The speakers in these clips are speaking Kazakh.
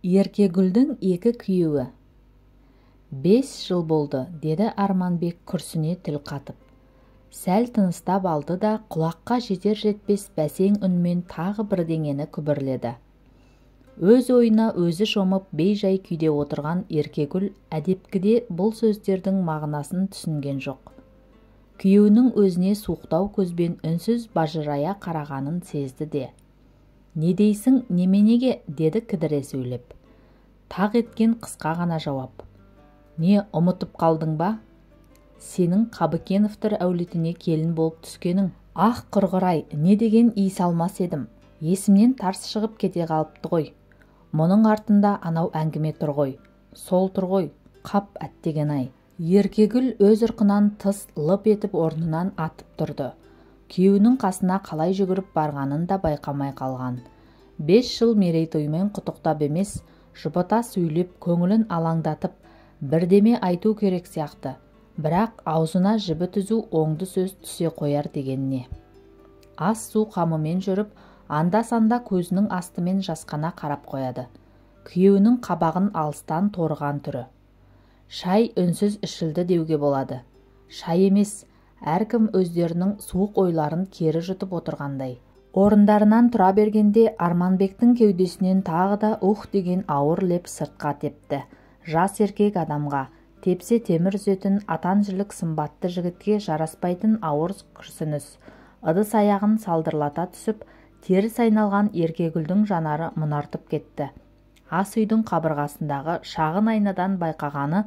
Еркегүлдің екі күйеуі. 5 жыл болды, деді Арманбек күрсіне тіл қатып. Сәл тыныстап алды да, құлаққа жетер-жетпес бәсең үнмен тағы бірдеңені күбірледі. Өз ойына өзі шомып, бей-жай күйде отырған Еркегүл әдепкіде бұл сөздердің мағынасын түсінген жоқ. Күйеуінің өзіне суықтау көзбен үнсіз бажырая қарағанын сезді де. Не дейсің, неменеге, деді кідіре сөйлеп. Тақ еткен қысқа ғана жауап. Не, ұмытып қалдың ба? Сенің Қабыкеновтар әулетіне келін болып түскенің. Ах, құрғырай, не деген иіс алмас едім. Есімнен тарс шығып кете қалыпты ғой. Мұның артында анау әңгіме тұр ғой. Сол тұр ғой, қап әттеген-ай. Еркегүл өз ырқынан тыс лып етіп орнынан атып тұрды. Күйеуінің қасына қалай жүгіріп барғанын да байқамай қалған. 5 жыл мерейтоймен құттықтап емес, жұбата сөйлеп, көңілін алаңдатып, бірдеме айту керек сияқты. Бірақ аузына жібі түзу оңды сөз түсе қояр дегенне. Ас-су қамымен жүріп, анда-санда көзінің астымен жасқана қарап қояды. Күйеуінің қабағын алыстан торыған түрі. Шай үнсіз ішілді деуге болады. Шай емес, әркім өздерінің суық ойларын кері жұтып отырғандай. Орындарынан тұра бергенде Арманбектің кеудесінен тағы да ух деген ауыр леп сыртқа тепті. Жас еркек адамға, тепсе темір үзетін атан жілік сымбатты жігітке жараспайтын ауыр күрсініс. Ыдыс аяғын салдырлата түсіп, теріс айналған Еркегүлдің жанары мұнартып кетті. Ас үйдің қабырғасындағы шағын айнадан байқағаны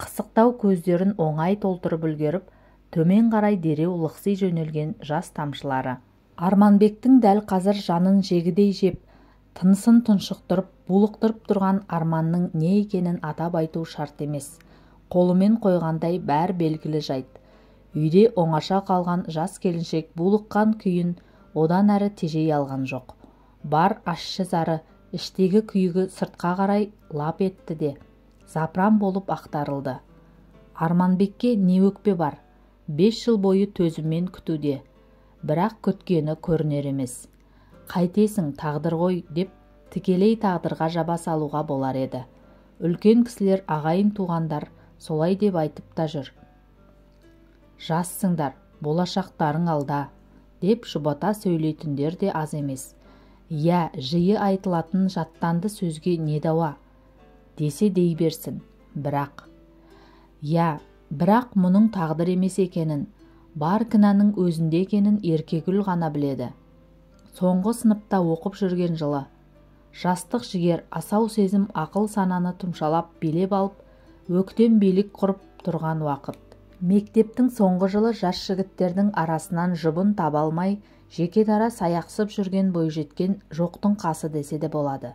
қысықтау көздерін оңай толтырып үлгеріп, төмен қарай дереу лықси жөнелген жас тамшылары. Арманбектің дәл қазір жанын жегідей жеп, тынысын тұншықтырып, булықтырып тұрған арманның не екенін атап айту шарт емес. Қолымен қойғандай бәр белгілі жайт. Үйде оңаша қалған жас келіншек булыққан күйін одан әрі тежей алған жоқ. Бар ащы зары, іштегі күйігі сыртқа қарай лап етті де, запыран болып ақтарылды. Арманбекке не өкпе бар? 5 жыл бойы төзіммен күтуде. Бірақ күткені көрінер емес. Қайтесің, тағдыр ғой деп тікелей тағдырға жаба салуға болар еді. Үлкен кісілер, ағайын туғандар солай деп айтып та жүр. Жассыңдар, болашақтарың алда, деп жұбата сөйлейтіндер де аз емес. Иә, жиі айтылатын жаттанды сөзге не дауа, десе дей берсін. Бірақ, иә, бірақ мұның тағдыр емес екенін, бар кінәнің өзінде екенін Еркегүл ғана біледі. Соңғы сыныпта оқып жүрген жылы, жастық жігер, асау сезім ақыл сананы тұмшалап билеп алып, өктем билік құрып тұрған уақыт. Мектептің соңғы жылы жас жігіттердің арасынан жұбын таба алмай, жеке дара саяқсып жүрген бойжеткен жоқтың қасы десе де болады.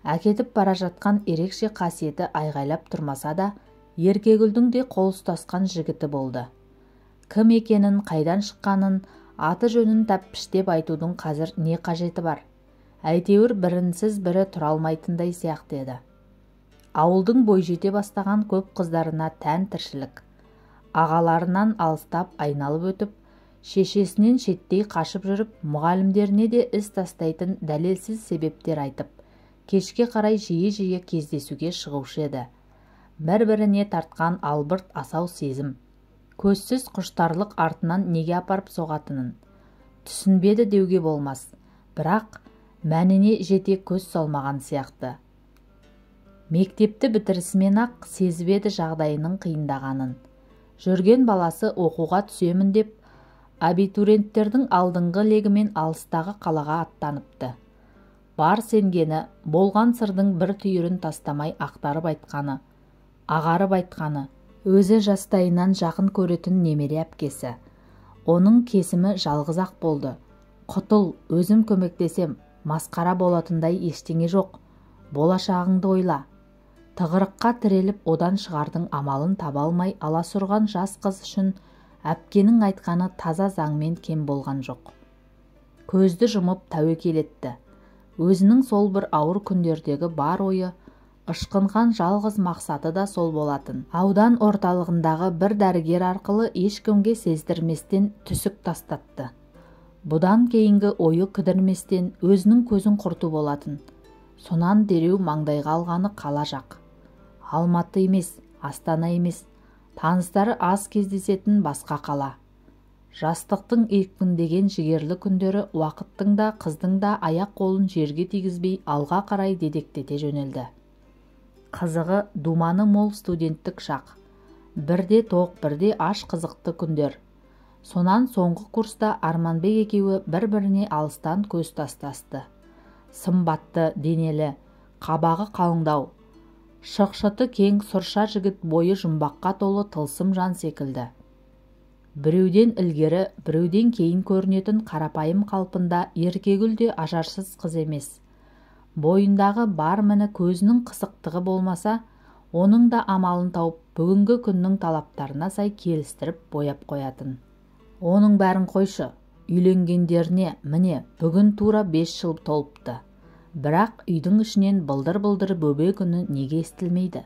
Әкетіп бара жатқан ерекше қасиеті айғайлап тұрмаса да, Еркегүлдің де қол ұстасқан жігіті болды. Кім екенін, қайдан шыққанын, аты жөнін тәппіштеп айтудың қазір не қажеті бар? Әйтеуір бірінсіз бірі тұра алмайтындай сияқты еді. Ауылдың бойжете бастаған көп қыздарына тән тіршілік. Ағаларынан алыстап айналып өтіп, шешесінен шеттей қашып жүріп, мұғалімдеріне де із тастайтын дәлелсіз себептер айтып, кешке қарай жиі-жиі кездесуге шығушы еді. Бір-біріне тартқан албырт асау сезім, көзсіз құштарлық артынан неге апарып соғатынын түсінбеді деуге болмас, бірақ мәніне жете көз салмаған сияқты. Мектепті бітірісімен-ақ сезіп еді жағдайының қиындағанын. Жүрген баласы оқуға түсемін деп, абитуриенттердің алдыңғы легімен алыстағы қалаға аттаныпты. Бар сенгені, болған сырдың бір түйірін тастамай ақтарып айтқаны, ағарып айтқаны, өзі жастайынан жақын көретін немере әпкесі. Оның кесімі жалғыз-ақ болды. Құтыл, өзім көмектесем, масқара болатындай ештеңе жоқ. Болашағыңды ойла. Тығырыққа тіреліп, одан шығардың амалын таба алмай аласұрған жас қыз үшін әпкенің айтқаны таза заңмен кем болған жоқ. Көзді жұмып тәуекел етті. Өзінің сол бір ауыр күндердегі бар ойы, ышқынған жалғыз мақсаты да сол болатын. Аудан орталығындағы бір дәрігер арқылы ешкімге сездірместен түсік тастатты. Бұдан кейінгі ойы кідірместен өзінің көзін құрту болатын. Сонан дереу маңдайға алғаны қала жақ. Алматы емес, Астана емес, таныстары аз кездесетін басқа қала. Жастықтың екпіндеген жігерлі күндері уақыттың да, қыздың да аяқ қолын жерге тигізбей алға қарай дедектете жөнелді. Қызығы думаны мол студенттік шақ. Бірде тоқ, бірде аш қызықты күндер. Сонан соңғы курста Арманбек екеуі бір-біріне алыстан көз тастасты. Сымбатты, денелі, қабағы қалыңдау, шықшыты кең сұрша жігіт бойы жұмбаққа толы тылсым жан секілді. Біреуден ілгері, біреуден кейін көрінетін қарапайым қалпында Еркегүл де ажарсыз қыз емес. Бойындағы бар міні көзінің қысықтығы болмаса, оның да амалын тауып, бүгінгі күннің талаптарына сай келістіріп бояп қоятын. Оның бәрін қойшы, үйленгендеріне міне бүгін тура 5 жыл толыпты. Бірақ үйдің ішінен былдыр-былдыр бөбек үні неге естілмейді?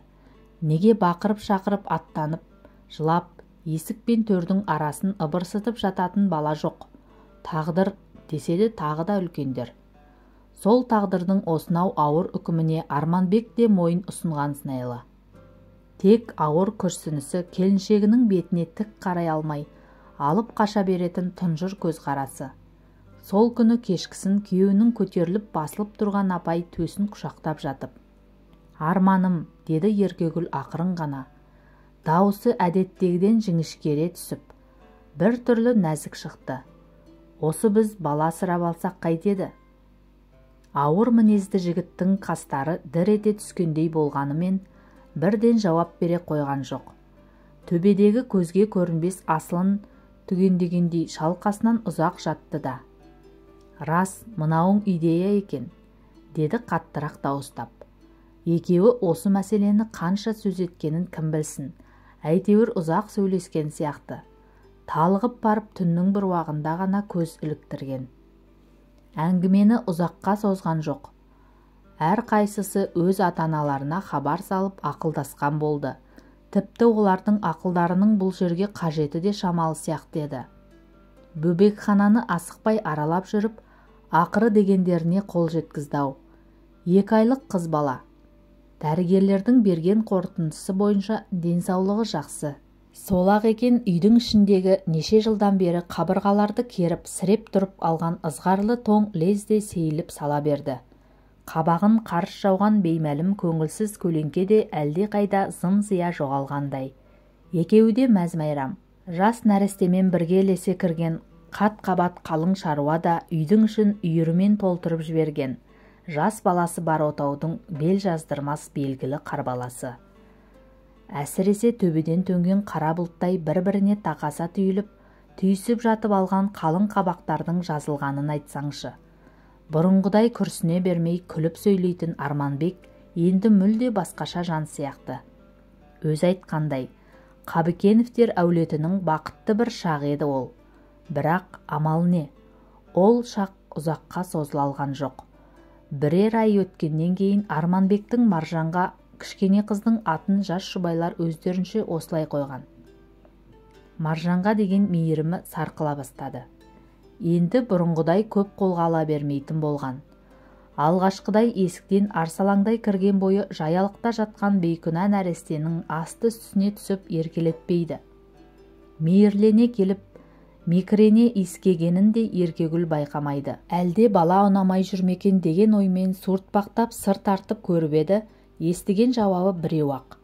Неге бақырып-шақырып аттанып, жылап, есік пен төрдің арасын ыбырсытып жататын бала жоқ? Тағдыр деседі тағы да үлкендер. Сол тағдырдың осынау ауыр үкіміне Арманбек те мойын ұсынған сыңайлы. Тек ауыр күрсінісі келіншегінің бетіне тік қарай алмай, алып қаша беретін тұнжыр көзқарасы. Сол күні кешкісін күйеуінің көтеріліп басылып тұрған апай төсін құшақтап жатып, «Арманым», деді Еркегүл ақырын ғана. Дауысы әдеттегіден жіңішкере түсіп, бір түрлі нәзік шықты. «Осы біз бала асырап алсақ қайтеді?» Ауыр мінезді жігіттің қастары дір ете түскендей болғанымен бірден жауап бере қойған жоқ. Төбедегі көзге көрінбес асылын түгендегендей шалқасынан ұзақ жатты да. «Рас, мынауың идея екен», деді қаттырақ дауыстап. Екеуі осы мәселені қанша сөз еткенін кім білсін, әйтеуір ұзақ сөйлескен сияқты. Талығып барып түннің бір уағында ғана көз іліктірген. Әңгімені ұзаққа созған жоқ. Әрқайсысы өз ата-аналарына хабар салып ақылдасқан болды. Тіпті олардың ақылдарының бұл жерге қажеті де шамалы сияқты еді. Бөбекхананы асықпай аралап жүріп, ақыры дегендеріне қол жеткізді-ау. 2 айлық қыз бала. Дәрігерлердің берген қорытындысы бойынша денсаулығы жақсы. Солақ екен үйдің ішіндегі неше жылдан бері қабырғаларды керіп, сіреп тұрып алған ызғарлы тоң лезде сейіліп сала берді. Қабағын қарыс жауған беймәлім көңілсіз көлеңке де әлдеқайда зым-зия жоғалғандай. Екеуі де мәз-мәйрам. Жас нәрестемен бірге ілесе кірген қат-қабат қалың шаруа да үйдің ішін үйірімен толтырып жіберген. Жас баласы бар отаудың бел жаздырмас белгілі қарбаласы. Әсіресе төбеден төнген қара бұлттай бір-біріне тақаса түйіліп, түйісіп жатып алған қалың қабақтардың жазылғанын айтсаңшы. Бұрынғыдай күрсіне бермей күліп сөйлейтін Арманбек енді мүлде басқаша жан сияқты. Өзі айтқандай, Қабыкеновтер әулетінің бақытты бір шағы еді ол. Бірақ амал не? Ол шақ ұзаққа созыла алған жоқ. Бірер ай өткеннен кейін Арманбектің Маржанға кішкене қыздың атын жас жұбайлар өздерінше осылай қойған. Маржанға деген мейірімі сарқыла бастады. Енді бұрынғыдай көп қолға ала бермейтін болған. Алғашқыдай есіктен арсалаңдай кірген бойы жаялықта жатқан бейкүнә нәрестенің асты үстіне түсіп еркелетпейді. Мейірлене келіп, мекірене иіскегенін де Еркегүл байқамайды. Әлде бала ұнамай жүрмекен деген оймен суыртпақтап сыр тартып көріп еді, естіген жауабы біреу-ақ.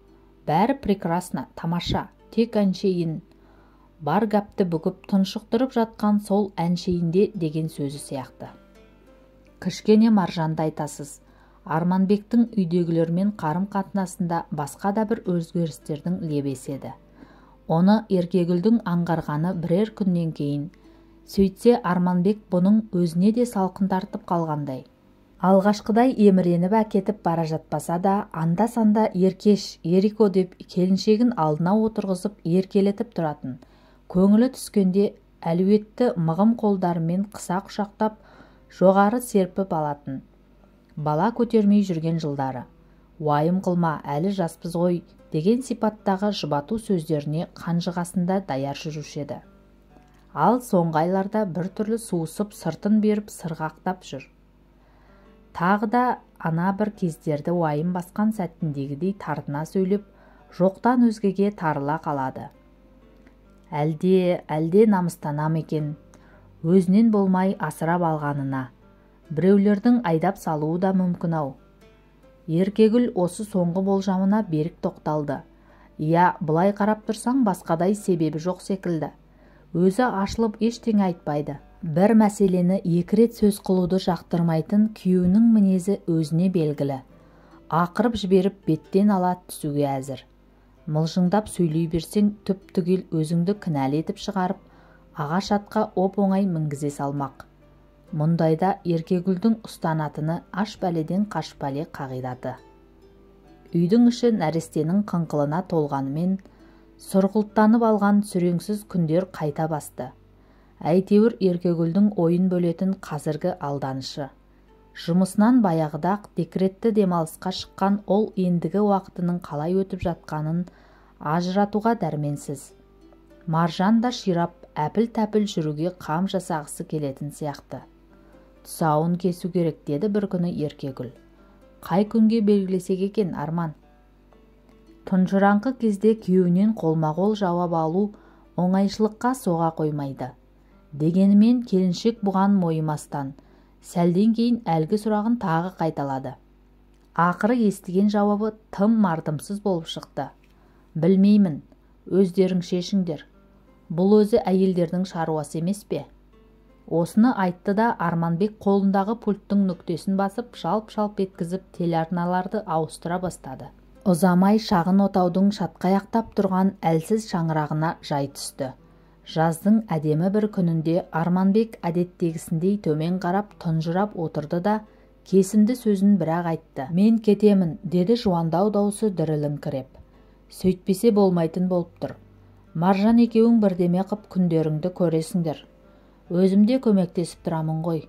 Бәрі прекрасно, тамаша, тек әншейін. Бар гәпті бүгіп тұншықтырып жатқан сол әншейінде деген сөзі сияқты. Кішкене Маржанды айтасыз, Арманбектің үйдегілермен қарым-қатынасында басқа да бір өзгерістердің лебі еседі. Оны Еркегүлдің аңғарғаны бірер күннен кейін. Сөйтсе Арманбек бұның өзіне де салқын тартып қалғандай. Алғашқыдай еміреніп әкетіп бара жатпаса да, анда-санда Еркеш, Ерико деп келіншегін алдына отырғызып еркелетіп тұратын. Көңілі түскенде әлуетті мығым қолдарымен қыса құшақтап, жоғары серпіп алатын. Бала көтермей жүрген жылдары «Уайым қылма, әлі жаспыз ғой» деген сипаттағы жұбату сөздеріне қанжығасында даяр жүруші еді. Ал соңғы айларда бір түрлі суысып сыртын беріп сырғақтап жүр. Тағы да ана бір кездерді уайым басқан сәтіндегідей тартына сөйлеп, жоқтан өзгеге тарыла қалады. Әлде намыстана ма екен, өзінен болмай асырап алғанына. Біреулердің айдап салуы да мүмкін-ау. Еркегүл осы соңғы болжамына берік тоқталды. Иә, былай қарап тұрсаң басқадай себебі жоқ секілді. Өзі ашылып ештеңе айтпайды. Бір мәселені екі рет сөз қылуды жақтырмайтын күйеуінің мінезі өзіне белгілі. Ақырып жіберіп беттен ала түсуге әзір. Мылжыңдап сөйлей берсең түп-түгел өзіңді кінәлі етіп шығарып, ағаш атқа оп-оңай мінгізе салмақ. Мұндайда Еркегүлдің ұстанатыны аш бәледен қаш бәле қағидаты. Үйдің іші нәрестенің қыңқылына толғанымен, сұрғылттанып алған сүреңсіз күндер қайта басты. Әйтеуір Еркегүлдің ойын бөлетін қазіргі алданышы. Жұмысынан баяғыда-ақ декретті демалысқа шыққан ол ендігі уақытының қалай өтіп жатқанын ажыратуға дәрменсіз. Маржан да ширап, әпіл-тәпіл жүруге қам жасағысы келетін сияқты. Тұсауын кесу керек, деді бір күні Еркегүл. Қай күнге белгілесек екен, Арман? Тұнжыраңқы кезде күйеуінен қолма-қол жауап алу оңайшылыққа соға қоймайды. Дегенімен келіншек бұған мойымастан, сәлден кейін әлгі сұрағын тағы қайталады. Ақыры естіген жауабы тым мардымсыз болып шықты. Білмеймін, өздерің шешіңдер. Бұл өзі әйелдердің шаруасы емес пе? Осыны айтты да Арманбек қолындағы пульттің нүктесін басып, жалп-жалп еткізіп телеарналарды ауыстыра бастады. Ұзамай шағын отаудың шатқаяқтап тұрған әлсіз шаңырағына жай түсті. Жаздың әдемі бір күнінде Арманбек әдеттегісіндей төмен қарап тұнжырап отырды да, кесімді сөзін бірақ айтты. Мен кетемін, деді жуандау даусы діріліңкіреп. Сөйтпесе болмайтын болып тұр. Маржан екеуің бірдеме қып күндеріңді көресіңдер. Өзім де көмектесіп тұрамын ғой.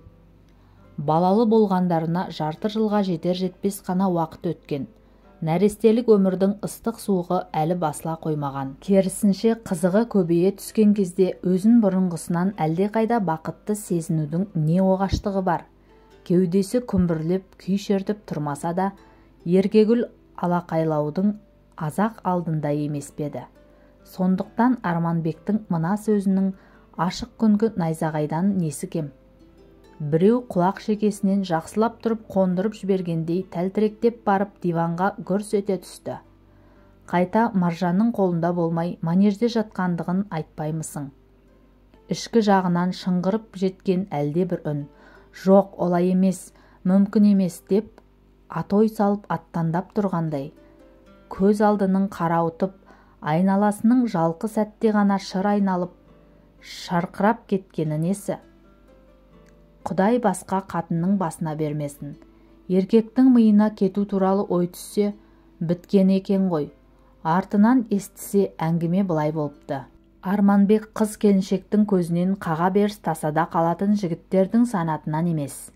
Балалы болғандарына жарты жылға жетер-жетпес қана уақыт өткен. Нәрестелік өмірдің ыстық суығы әлі басыла қоймаған. Керісінше қызығы көбейе түскен кезде өзін бұрынғысынан әлдеқайда бақытты сезінудің не оғаштығы бар. Кеудесі күмбірлеп күй шертіп тұрмаса да, Еркегүл алақайлаудың азақ алдында емес пе еді. Сондықтан Арманбектің мына сөзінің ашық күнгі найзағайдан несі кем? Біреу құлақ шекесінен жақсылап тұрып қондырып жібергендей тәлтіректеп барып диванға гүрс ете түсті. Қайта Маржанның қолында болмай манежде жатқандығын айтпаймысың. Ішкі жағынан шыңғырып жеткен әлде бір үн. Жоқ, олай емес, мүмкін емес деп атой салып аттандап тұрғандай. Көз алдының қарауытып, айналасының жалқы сәтте ғана шыр айналып, шарқырап кеткені несі? Құдай басқа қатынның басына бермесін. Еркектің миына кету туралы ой түссе, біткен екен ғой. Артынан естісе әңгіме былай болыпты. Арманбек қыз келіншектің көзінен қаға беріс тасада қалатын жігіттердің санатынан емес.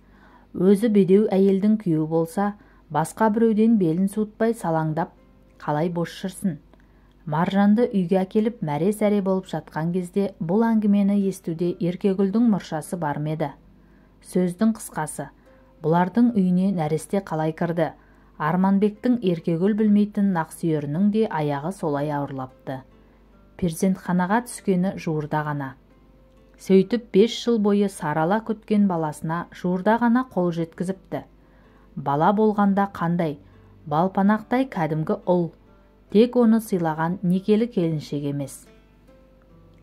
Өзі бедеу әйелдің күйеуі болса, басқа біреуден белін суытпай салаңдап қалай бос жүрсін. Маржанды үйге әкеліп мәре-сәре болып жатқан кезде бұл әңгімені естуде Еркегүлдің мұршасы бар ма еді? Сөздің қысқасы, бұлардың үйіне нәресте қалай кірді? Арманбектің Еркегүл білмейтін нақсүйерінің де аяғы солай ауырлапты. Перзентханаға түскені жуырда ғана. Сөйтіп 5 жыл бойы сарала күткен баласына жуырда ғана қол жеткізіпті. Бала болғанда қандай, балпанақтай кәдімгі ұл, тек оны сыйлаған некелі келіншек емес.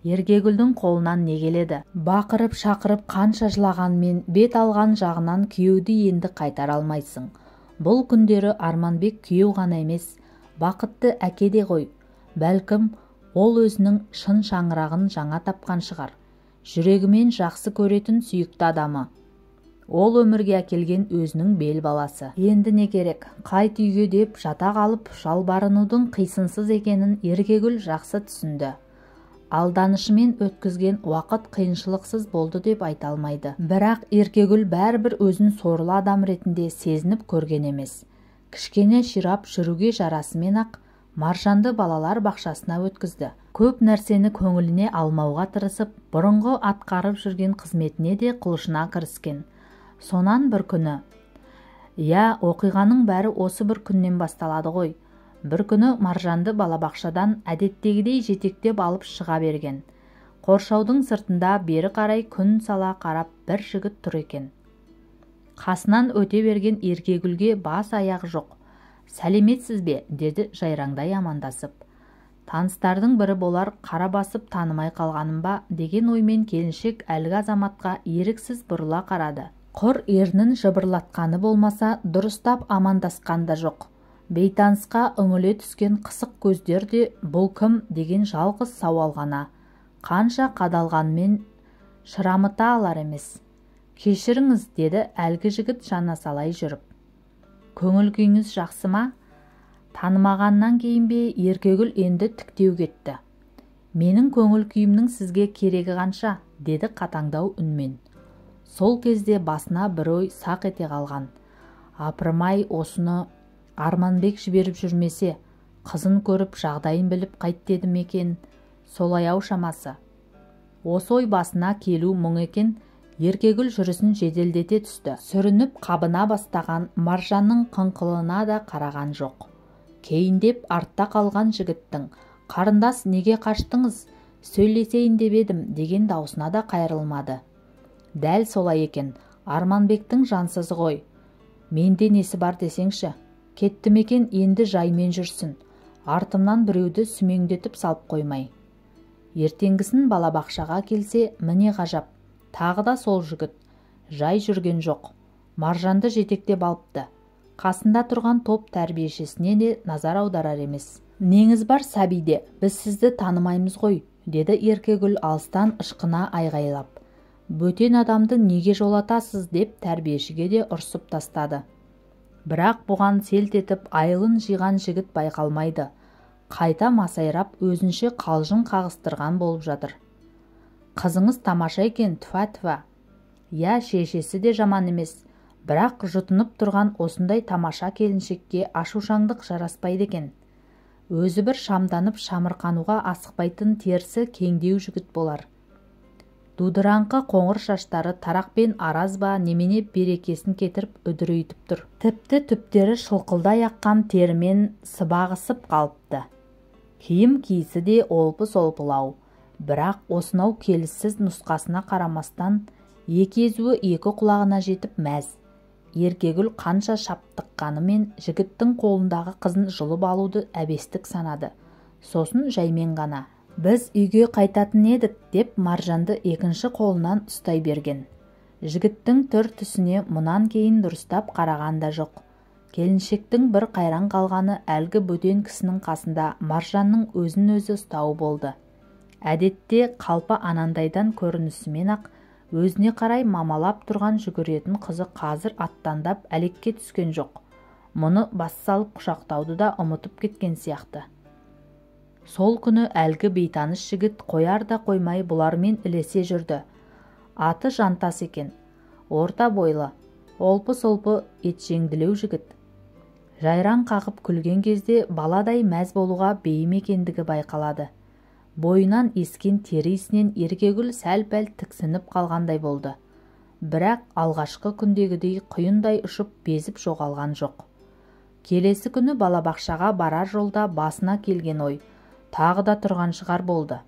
Еркегүлдің қолынан не келеді? Бақырып шақырып қанша жылағанмен бет алған жағынан күйеуді енді қайтара алмайсың. Бұл күндері Арманбек күйеу ғана емес, бақытты әке де ғой. Бәлкім, ол өзінің шын шаңырағын жаңа тапқан шығар. Жүрегімен жақсы көретін сүйікті адамы. Ол өмірге әкелген өзінің бел баласы. Енді не керек? Қайт үйге деп жата қалып жалбарынудың қисынсыз екенін Еркегүл жақсы түсінді. Алданышымен өткізген уақыт қиыншылықсыз болды деп айта алмайды. Бірақ Еркегүл бәрібір өзін сорлы адам ретінде сезініп көрген емес. Кішкене ширап жүруге жарасымен-ақ Маржанды балалар бақшасына өткізді. Көп нәрсені көңіліне алмауға тырысып, бұрынғы атқарып жүрген қызметіне де құлшына кіріскен. Сонан бір күні Иә, оқиғаның бәрі осы бір күннен басталады ғой. Бір күні Маржанды балабақшадан әдеттегідей жетектеп алып шыға берген. Қоршаудың сыртында бері қарай күн сала қарап бір жігіт тұр екен. Қасынан өте берген Еркегүлге бас аяғы жоқ. Сәлеметсіз бе, деді жайраңдай амандасып. Таныстардың бірі болар, қара басып танымай қалғаным ба, деген оймен келіншек әлгі азаматқа еріксіз бұрыла қарады. Құр ернін жыбырлатқаны болмаса, дұрыстап амандасқан да жоқ. Бейтанысқа үңіле түскен қысық көздер де бұл кім деген жалғыз сауал ғана. Қанша қадалғанмен шырамыта алар емес. Кешіріңіз, деді әлгі жігіт жанасалай жүріп. Көңіл күйіңіз жақсы ма? Танымағаннан кейін бе, Еркегүл енді тіктеу кетті. Менің көңіл күйімнің сізге керегі қанша, деді қатаңдау үнмен. Сол кезде басына бір ой сақ ете қалған. Апырмай, осыны Арманбек жіберіп жүрмесе, қызын көріп жағдайын біліп қайт деді ме екен, солай ау шамасы. Осы ой басына келу мұң екен, Еркегүл жүрісін жеделдете түсті. Сүрініп қабына бастаған Маржанның қыңқылына да қараған жоқ. Кейіндеп артта қалған жігіттің «Қарындас, неге қаштыңыз? Сөйлесейін деп едім» деген даусына да қайырылмады. Дәл солай екен, Арманбектің жансызы ғой. Менде несі бар десеңші? Кетті ме екен, енді жаймен жүрсін. Артымнан біреуді сүмеңдетіп салып қоймай. Ертеңгісін балабақшаға келсе, міне ғажап, тағы да сол жігіт. Жай жүрген жоқ. Маржанды жетектеп алыпты. Қасында тұрған топ тәрбиешісіне де назар аударар емес. Неңіз бар сәбиде, біз сізді танымаймыз ғой, деді Еркегүл алыстан ышқына айғайлап. Бөтен адамды неге жолатасыз, деп тәрбиешіге де ұрсып тастады. Бірақ бұған селт етіп айылын жиған жігіт байқалмайды. Қайта масайрап өзінше қалжың қағыстырған болып жатыр. Қызыңыз тамаша екен, түфа-түфа. Я, шешесі де жаман емес. Бірақ жұтынып тұрған осындай тамаша келіншекке ашушаңдық жараспайды екен. Өзі бір шамданып шамырқануға асықпайтын терісі кеңдеу жігіт болар. Дудыраңқы қоңыр шаштары тарақпен араз ба немене берекесін кетіріп үдірейтіп тұр. Тіпті түптері шылқылдай аққан терімен сыбағысып қалыпты. Киім киісі де олпы-солпылау. Бірақ осынау келіссіз нұсқасына қарамастан екі езуі екі құлағына жетіп мәз. Еркегүл қанша шаптыққанымен жігіттің қолындағы қызын жұлып алуды әбестік санады. Сосын жаймен ғана: «Біз үйге қайтатын едік», деп Маржанды екінші қолынан ұстай берген. Жігіттің түр-түсіне мұнан кейін дұрыстап қараған да жоқ. Келіншектің бір қайран қалғаны әлгі бөтен кісінің қасында Маржанның өзін-өзі ұстауы болды. Әдетте қалпы анандайдан көрінісімен-ақ өзіне қарай мамалап тұрған жүгіретін қызы қазір аттандап әлекке түскен жоқ. Мұны бас салып құшақтауды да ұмытып кеткен сияқты. Сол күні әлгі бейтаныс жігіт қояр да қоймай бұлармен ілесе жүрді. Аты Жантас екен. Орта бойлы, олпы-солпы етжеңділеу жігіт. Жайраң қағып күлген кезде баладай мәз болуға бейім екендігі байқалады. Бойынан ескен тері иісінен Еркегүл сәл-пәл тіксініп қалғандай болды. Бірақ алғашқы күндегідей құйындай ұшып безіп жоғалған жоқ. Келесі күні балабақшаға барар жолда басына келген ой тағы да тұрған шығар болды.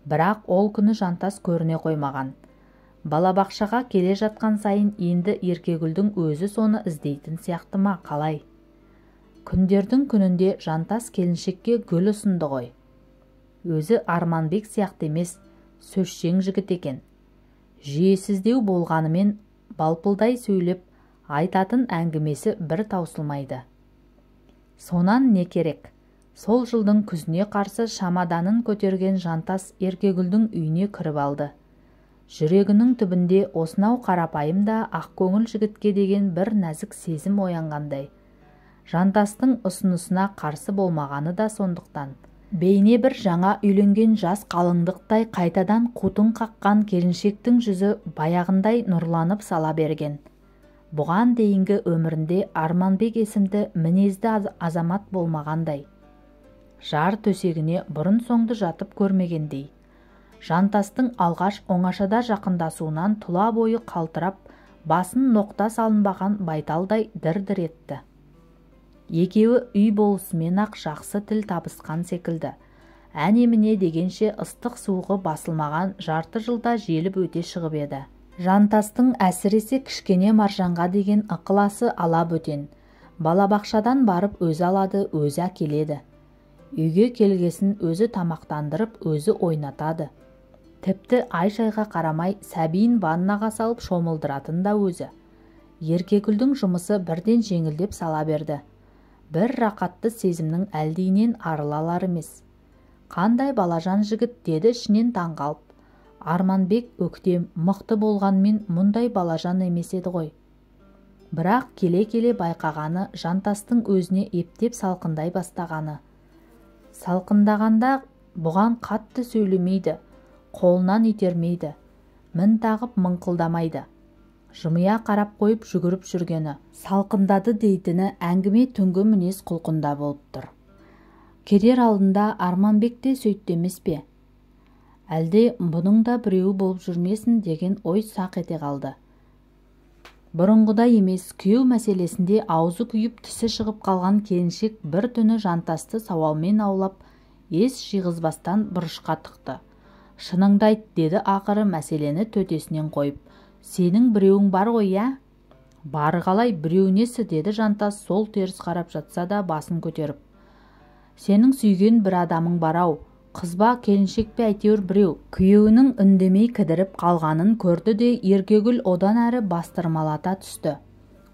Бірақ ол күні Жантас көріне қоймаған. Балабақшаға келе жатқан сайын енді Еркегүлдің өзі соны іздейтін сияқты ма қалай? Күндердің күнінде Жантас келіншекке гүл ұсынды ғой. Өзі Арманбек сияқты емес, сөзшең жігіт екен. Жүйесіздеу болғанымен балпылдай сөйлеп, айтатын әңгімесі бір таусылмайды. Сонан не керек? Сол жылдың күзіне қарсы шамаданын көтерген Жантас Еркегүлдің үйіне кіріп алды. Жүрегінің түбінде осынау қарапайым да ақкөңіл жігітке деген бір нәзік сезім оянғандай. Жантастың ұсынысына қарсы болмағаны да сондықтан. Бейне бір жаңа үйленген жас қалыңдықтай қайтадан қутың қаққан келіншектің жүзі баяғындай нұрланып сала берген. Бұған дейінгі өмірінде Арманбек есімді мінезді азамат болмағандай. Жар төсегіне бұрын-соңды жатып көрмегендей. Жантастың алғаш оңашада жақындасуынан тұла бойы қалтырап, Басын ноқта салынбаған байталдай дір-дір етті. Екеуі үй болысымен-ақ жақсы тіл табысқан секілді. Әне-міне дегенше ыстық суығы басылмаған жарты жылда желіп өте шығып еді. Жантастың әсіресе кішкене Маржанға деген ықыласы ала бөтен. Балабақшадан барып өзі алады, өзі әкеледі. Үйге келгесін өзі тамақтандырып, өзі ойнатады. Тіпті ай-шайға қарамай сәбиін ваннаға салып шомылдыратын да өзі. Еркегүлдің жұмысы бірден жеңілдеп сала берді. Бір рақатты сезімнің әлдиінен арыла алар емес. Қандай балажан жігіт, деді ішінен таңғалып. Арманбек өктем, мықты болғанмен мұндай балажан емес еді ғой. Бірақ келе-келе байқағаны Жантастың өзіне ептеп салқындай бастағаны. Салқындағанда бұған қатты сөйлемейді, қолынан итермейді, мін тағып мыңқылдамайды. Жымия қарап қойып жүгіріп жүргені. Салқындады дейтіні әңгіме түнгі мінез құлқында болып тұр. Кетер алдында Арманбек те сөйтті емес пе? Әлде бұның да біреуі болып жүрмесін деген ой сақ ете қалды. Бұрынғыдай емес, күйеу мәселесінде аузы күйіп тісі шығып қалған келіншек бір түні Жантасты сауалмен аулап, ес жиғызбастан бұрышқа тықты. Шыныңды айт, деді ақыры мәселені төтесінен қойып. Сенің біреуің бар ғой, иә? Бары қалай, біреу несі, деді Жантас сол теріс қарап жатса да басын көтеріп. Сенің сүйген бір адамың бар-ау, қыз ба, келіншек пе, әйтеуір біреу. Күйеуінің үндемей кідіріп қалғанын көрді де Еркегүл одан әрі бастырмалата түсті.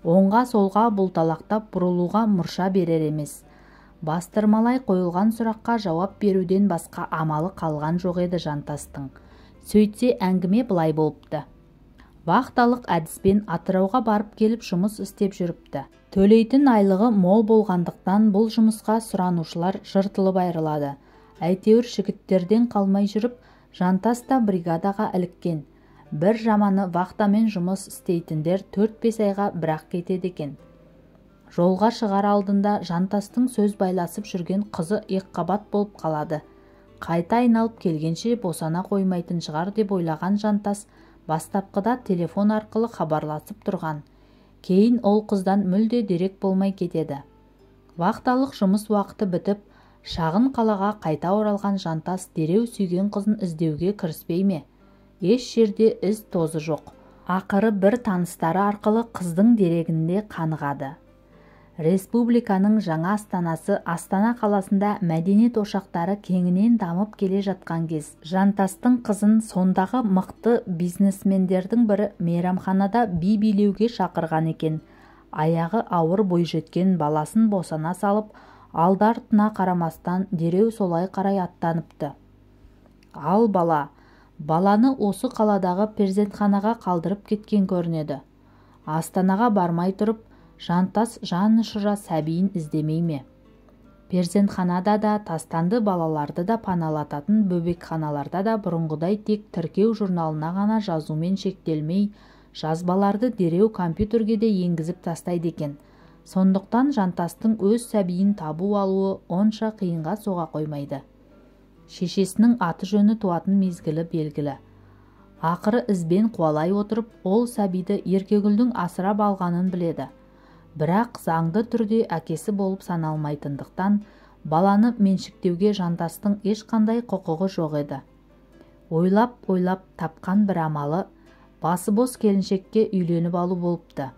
Оңға солға бұлталақтап бұрылуға мұрша берер емес. Бастырмалай қойылған сұраққа жауап беруден басқа амалы қалған жоқ еді Жантастың. Сөйтсе әңгіме былай болыпты. Вахталық әдіспен Атырауға барып келіп жұмыс істеп жүріпті. Төлейтін айлығы мол болғандықтан бұл жұмысқа сұранушылар жыртылып айырылады. Әйтеуір жігіттерден қалмай жүріп, Жантас та бригадаға іліккен. Бір жаманы вахтамен жұмыс істейтіндер 4-5 айға бірақ кетеді екен. Жолға шығар алдында Жантастың сөз байласып жүрген қызы екіқабат болып қалады. Қайта айналып келгенше босана қоймайтын шығар деп ойлаған Жантас бастапқыда телефон арқылы хабарласып тұрған. Кейін ол қыздан мүлде дерек болмай кетеді. Вахталық жұмыс уақыты бітіп, шағын қалаға қайта оралған Жантас дереу сүйген қызын іздеуге кіріспей ме? Еш жерде із тозы жоқ. Ақыры бір таныстары арқылы қыздың дерегінде қанығады. Республиканың жаңа астанасы Астана қаласында мәдениет ошақтары кеңінен дамып келе жатқан кез. Жантастың қызын сондағы мықты бизнесмендердің бірі мейрамханада би билеуге шақырған екен. Аяғы ауыр бойжеткен баласын босана салып, алды-артына қарамастан дереу солай қарай аттаныпты. Ал бала, баланы осы қаладағы перзентханаға қалдырып кеткен көрінеді. Астанаға бармай тұрып, Жантас жан ұшыра сәбиін іздемей ме? Перзентханада да тастанды балаларды да паналататын бөбекханаларда да бұрынғыдай тек тіркеу журналына ғана жазумен шектелмей, жазбаларды дереу компьютерге де енгізіп тастайды екен. Сондықтан Жантастың өз сәбиін табу алуы онша қиынға соға қоймайды. Шешесінің аты-жөні туатын мезгілі белгілі. Ақыры ізбен қуалай отырып, ол сәбиді Еркегүлдің асырап алғанын біледі. Бірақ заңды түрде әкесі болып саналмайтындықтан баланы меншіктеуге Жантастың ешқандай құқығы жоқ еді. Ойлап-ойлап тапқан бір амалы басы бос келіншекке үйленіп алу болыпты.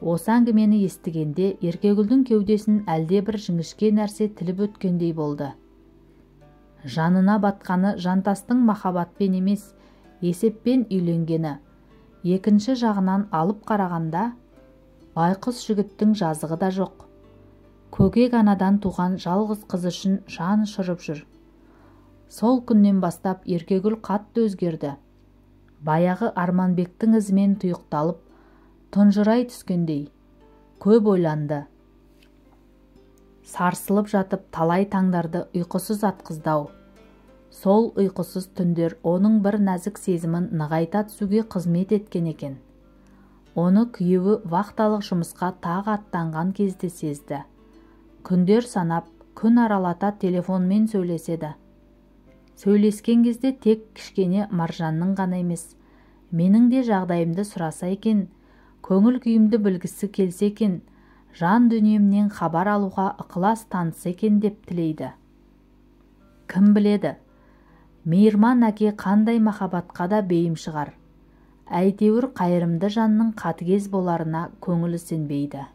Осы әңгімені естігенде Еркегүлдің кеудесін әлде бір жіңішке нәрсе тіліп өткендей болды. Жанына батқаны Жантастың махаббатпен емес, есеппен үйленгені. Екінші жағынан алып қарағанда, байқұс жігіттің жазығы да жоқ. Көкек анадан туған жалғыз қыз үшін жан ұшырып жүр. Сол күннен бастап Еркегүл қатты өзгерді. Баяғы Арманбектің ізімен тұйықталып, тұнжырай түскендей, көп ойланды. Сарсылып жатып талай таңдарды ұйқысыз атқызды-ау. Сол ұйқысыз түндер оның бір нәзік сезімін нығайта түсуге қызмет еткен екен. Оны күйеуі вахталық жұмысқа тағы аттанған кезде сезді. Күндер санап, күн аралата телефонмен сөйлеседі. Сөйлескен кезде тек кішкене Маржанның ғана емес, менің де жағдайымды сұраса екен Көңіл күйімді білгісі келсе екен, жан дүниемнен хабар алуға ықылас танытса екен деп тілейді. Кім біледі, мейірман әке қандай махаббатқа да бейім шығар. Әйтеуір қайырымды жанның қатыгез боларына көңілі сенбейді.